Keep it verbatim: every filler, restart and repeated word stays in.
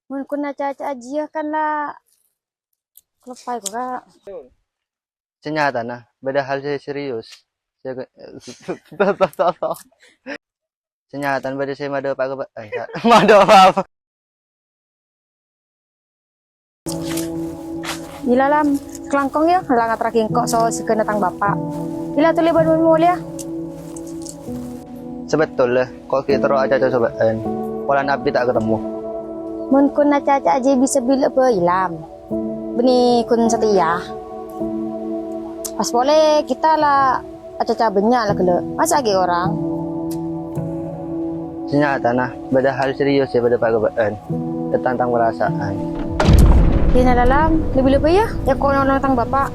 Mon ghun aca-aca jiyâ kan la kaloppaè ko, Ka'. Sè nyatana bâdâ hal sè serius. Sè, sè nyatana bâdâ sè madâpa' ka bâ-, eh, Ka'. Madâpa'. Ila, Lam, kalangkong yâ, la ngaterraghi engko' so-, sèghâna tang bapa'. Ila, tolè bân mon molèya. Sabettolla, ko' ghi' terro acaca sobâ'ân. Polana abdhi ta' katemmo. Mon ghun acaca jiyâ bisa bilâ bhâi, Lam. Bânnè ghun satèya. Pas polè kita la acaca bânnya' la ghellâ'. Masa ghi' orèng? Sè nyatana, bâdâ hal serius sè bâdâ pa' ka bâ'ân. Tentang tang parasa'an. Dinala, Lam, lebbi-lebbi yâ, yâ ko' nyo'ona tang bapa'.